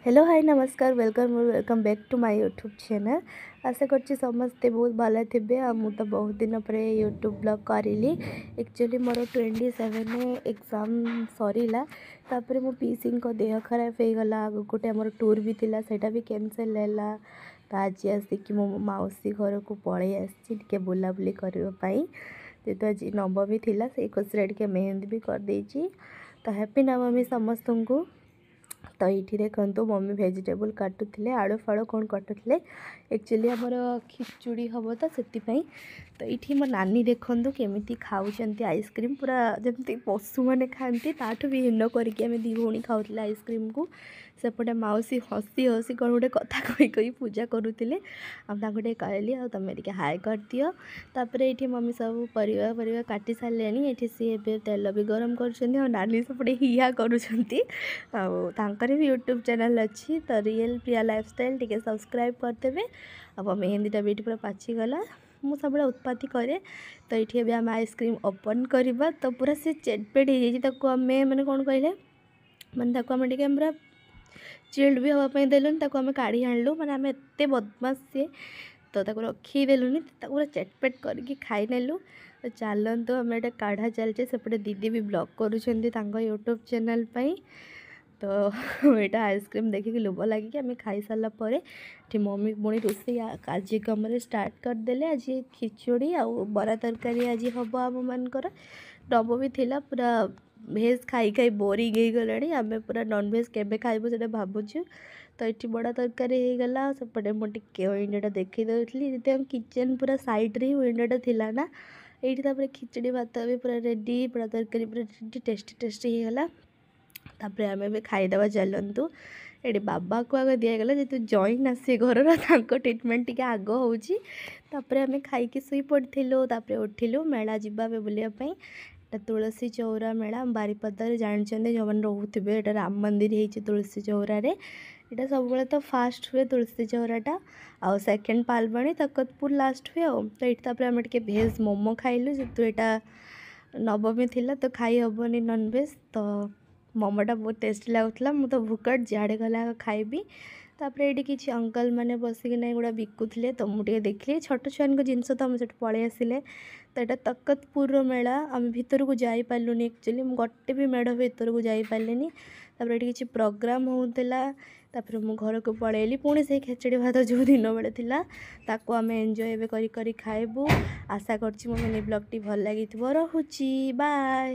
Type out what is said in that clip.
Hello, high, ନମସ୍କାର, welcome, welcome back to my YouTube channel. ଆଶା କରୁଛି ସମସ୍ତେ ବହୁତ ଭଲ ଥିବେ। ଆଉ ମୁଁ ତ ବହୁତ ଦିନ ପରେ ୟୁଟ୍ୟୁବ୍ ବ୍ଲଗ୍ କରିଲି। ଆକ୍ଚୁଆଲି ମୋର 27 ଏକ୍ଜାମ୍ ସରିଲା, ତାପରେ ମୋ ପିଇସିଙ୍କ ଦେହ ଖରାପ ହେଇଗଲା। ଆଗକୁ ଗୋଟେ ଆମର ଟୁର୍ ବି ଥିଲା, ସେଇଟା ବି କ୍ୟାନସେଲ୍ ହେଲା। ତ ଆଜି ଆସିକି ମୁଁ ମୋ ମାଉସୀ ଘରକୁ ପଳେଇ ଆସିଛି ଟିକେ ବୁଲାବୁଲି କରିବା ପାଇଁ। ଯେହେତୁ ଆଜି ନବମୀ ଥିଲା, ସେଇ ଖୁସିରେ ଟିକେ ମେହେନ୍ଦି ବି କରିଦେଇଛି। ତ ହ୍ୟାପି ନବମୀ ସମସ୍ତଙ୍କୁ। ତ ଏଇଠି ଦେଖନ୍ତୁ, ମମି ଭେଜିଟେବୁଲ୍ କାଟୁଥିଲେ, ଆଳୁ ଫାଳୁ କ'ଣ କାଟୁଥିଲେ। ଆକ୍ଚୁଆଲି ଆମର ଖିଚୁଡ଼ି ହେବ ତ ସେଥିପାଇଁ। ତ ଏଇଠି ମୋ ନାନୀ ଦେଖନ୍ତୁ କେମିତି ଖାଉଛନ୍ତି ଆଇସ୍କ୍ରିମ୍, ପୁରା ଯେମିତି ପଶୁମାନେ ଖାଆନ୍ତି ତାଠୁ ବି ହୀନ କରିକି ଆମେ ଦୁଇ ଭଉଣୀ ଖାଉଥିଲେ ଆଇସ୍କ୍ରିମ୍କୁ। ସେପଟେ ମାଉସୀ ହସି ହସି କ'ଣ ଗୋଟେ କଥା କହି କହି ପୂଜା କରୁଥିଲେ। ଆଉ ତାଙ୍କୁ ଟିକେ କହିଲି, ଆଉ ତୁମେ ଟିକେ ହାଏ କରିଦିଅ। ତାପରେ ଏଇଠି ମମି ସବୁ ପରିବା ପରିବା କାଟି ସାରିଲେଣି। ଏଇଠି ସିଏ ଏବେ ତେଲ ବି ଗରମ କରୁଛନ୍ତି ଆଉ ନାନୀ ସେପଟେ ହିଆ କରୁଛନ୍ତି। ଆଉ ତାଙ୍କର ବି ୟୁଟ୍ୟୁବ୍ ଚ୍ୟାନେଲ୍ ଅଛି, ତ ରିଏଲ୍ ପ୍ରିୟା ଲାଇଫଷ୍ଟାଇଲ୍, ଟିକେ ସବସ୍କ୍ରାଇବ୍ କରିଦେବେ। ଆଉ ମେହେନ୍ଦୀଟା ବି ଏଇଠି ପୁରା ପାଚିଗଲା। ମୁଁ ସବୁବେଳେ ଉତ୍ପାତି କରେ। ତ ଏଇଠି ଏବେ ଆମେ ଆଇସ୍କ୍ରିମ୍ ଓପନ୍ କରିବା। ତ ପୁରା ସେ ଚେଟପେଟ ହେଇଯାଇଛି। ତାକୁ ଆମେ ମାନେ କ'ଣ କହିଲେ, ମାନେ ତାକୁ ଆମେ ଟିକେ ପୁରା ଚିଲ୍ଡ ବି ହେବା ପାଇଁ ଦେଲୁନି, ତାକୁ ଆମେ କାଢ଼ି ଆଣିଲୁ। ମାନେ ଆମେ ଏତେ ବଦମାସ ସିଏ, ତ ତାକୁ ରଖିଦେଲୁନି, ତାକୁ ପୁରା ଚଟପଟ କରିକି ଖାଇନେଲୁ। ତ ଚାଲନ୍ତୁ, ଆମେ ଏଇଟା କାଢ଼ା ଚାଲିଛେ। ସେପଟେ ଦିଦି ବି ବ୍ଲଗ୍ କରୁଛନ୍ତି ତାଙ୍କ ୟୁଟ୍ୟୁବ୍ ଚ୍ୟାନେଲ୍ ପାଇଁ। ତ ଏଇଟା ଆଇସ୍କ୍ରିମ୍ ଦେଖିକି ଲୋଭ ଲାଗିକି ଆମେ ଖାଇସାରିଲା ପରେ ଏଠି ମମି ପୁଣି ରୋଷେଇ କାର୍ଯ୍ୟକ୍ରମରେ ଷ୍ଟାର୍ଟ କରିଦେଲେ। ଆଜି ଖିଚୁଡ଼ି ଆଉ ବରା ତରକାରୀ ଆଜି ହେବ ଆମମାନଙ୍କର। ନବମୀ ଥିଲା, ପୁରା ଭେଜ୍ ଖାଇ ଖାଇ ବୋରିଂ ହେଇଗଲାଣି। ଆମେ ପୁରା ନନଭେଜ୍ କେବେ ଖାଇବୁ ସେଇଟା ଭାବୁଛୁ। ତ ଏଠି ବଡ଼ା ତରକାରୀ ହେଇଗଲା। ସେପଟେ ମୁଁ ଟିକେ ୱିଣ୍ଡୋଟା ଦେଖେଇ ଦେଉଥିଲି, ଯେହେତୁ ଆମ କିଚେନ୍ ପୁରା ସାଇଡ଼୍ରେ ହିଁ ୱିଣ୍ଡୋଟା ଥିଲା ନା ଏଇଠି। ତାପରେ ଖିଚୁଡ଼ି ଭାତ ବି ପୁରା ରେଡ଼ି, ପୁରା ତରକାରୀ ପୁରା ରେଡ଼ି, ଟେଷ୍ଟି ଟେଷ୍ଟି ହେଇଗଲା। ତାପରେ ଆମେ ଏବେ ଖାଇଦେବା ଚାଲନ୍ତୁ। ଏଠି ବାବାକୁ ଆଗ ଦିଆଗଲା, ଯେହେତୁ ଜଏଣ୍ଟ ଆସେ ଘରର, ତାଙ୍କ ଟ୍ରିଟମେଣ୍ଟ ଟିକେ ଆଗ ହେଉଛି। ତାପରେ ଆମେ ଖାଇକି ଶୋଇ ପଡ଼ିଥିଲୁ। ତାପରେ ଉଠିଲୁ, ମେଳା ଯିବା ଏବେ ବୁଲିବା ପାଇଁ। ଏଇଟା ତୁଳସୀ ଚଉରା ମେଳା ବାରିପଦାରେ, ଜାଣିଛନ୍ତି ଯେଉଁମାନେ ରହୁଥିବେ। ଏଇଟା ରାମ ମନ୍ଦିର ହେଇଛି ତୁଳସୀ ଚଉରାରେ। ଏଇଟା ସବୁବେଳେ ତ ଫାଷ୍ଟ ହୁଏ ତୁଳସୀ ଚଉରାଟା, ଆଉ ସେକେଣ୍ଡ ପାଲବାଣୀ, ତକତପୁର ଲାଷ୍ଟ ହୁଏ। ଆଉ ତ ଏଇଠି ତାପରେ ଆମେ ଟିକେ ଭେଜ୍ ମୋମୋ ଖାଇଲୁ। ଯେହେତୁ ଏଇଟା ନବମୀ ଥିଲା, ତ ଖାଇ ହେବନି ନନଭେଜ୍। ତ ମୋମୋଟା ବହୁତ ଟେଷ୍ଟି ଲାଗୁଥିଲା। ମୁଁ ତ ଭୋକଟ, ଯୁଆଡ଼େ ଗଲେ ଆଗ ଖାଇବି। ତାପରେ ଏଇଠି କିଛି ଅଙ୍କଲ୍ ମାନେ ବସିକିନା ଏଗୁଡ଼ା ବିକୁଥିଲେ, ତ ମୁଁ ଟିକେ ଦେଖିଲି ଛୋଟ ଛୁଆଙ୍କ ଜିନିଷ, ତ ଆମେ ସେଠୁ ପଳେଇ ଆସିଲେ। ତ ଏଇଟା ତକତପୁରର ମେଳା। ଆମେ ଭିତରକୁ ଯାଇପାରିଲୁନି। ଆକ୍ଚୁଆଲି ମୁଁ ଗୋଟେ ବି ମେଢ଼ ଭିତରକୁ ଯାଇପାରିଲିନି। ତାପରେ ଏଠି କିଛି ପ୍ରୋଗ୍ରାମ୍ ହେଉଥିଲା। ତାପରେ ମୁଁ ଘରକୁ ପଳେଇଲି। ପୁଣି ସେଇ ଖେଚେଡ଼ି ଭାତ ଯେଉଁ ଦିନ ବେଳେ ଥିଲା, ତାକୁ ଆମେ ଏନ୍ଜୟ ଏବେ କରି କରି ଖାଇବୁ। ଆଶା କରୁଛି ମୋ ମିନି ବ୍ଲଗ୍ଟି ଭଲ ଲାଗିଥିବ। ରହୁଛି, ବାଏ।